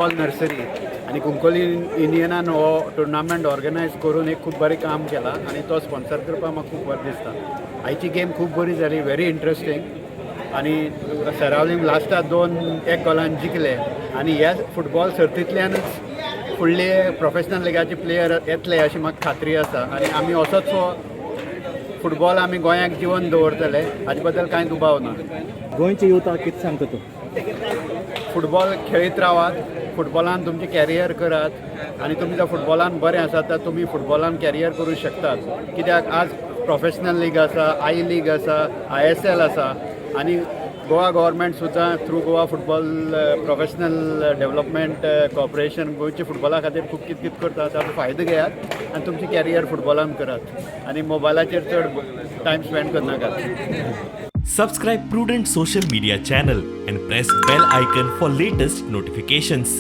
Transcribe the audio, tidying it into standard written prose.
Football nursery आनी कुंकळ्ळी युनियनान हो tournament organise करून एक खूब बरें काम केलां आनी तो स्पॉन्सर करपाक म्हाका खूब बरें दिसता. आयची गेम खूब बरी जाली, व्हेरी इंट्रस्टींग आनी सरावलीम लास्टाक 2-1 गोलान जिखले आनी ह्या फुटबॉल सर्तींतल्यानच फुडले प्रोफेशनल लिगाचे प्लेयर येतले अशी म्हाका खात्री आसा आनी आमी असोच हो फुटबॉल आमी गोंयाक जिवन दवरतले हाजे बद्दल कांय दुबाव ना. गोंयच्या युथाक कितें सांगता तूं? फुटबॉल खेळीत रावात, फुटबॉलान तुमचें कॅरियर करात आनी तुमी जर फुटबॉलान बरें आसा तर तुमी फुटबॉलान कॅरियर करूं शकतात, कित्याक आज प्रोफेशनल लीग आसा, I league आसा, ISL आसा आनी गोवा गव्हर्मेंट सुद्दां through Goa Football Professional Development Corporation गोंयच्या फुटबॉला खातीर खूब कितें कितें करता. ताचो फायदो घेयात आनी तुमचें कॅरियर फुटबॉलान करात आनी मोबायलाचेर चड टायम स्पेंड करनाकात. Subscribe Prudent Social Media channel and press bell icon for latest notifications.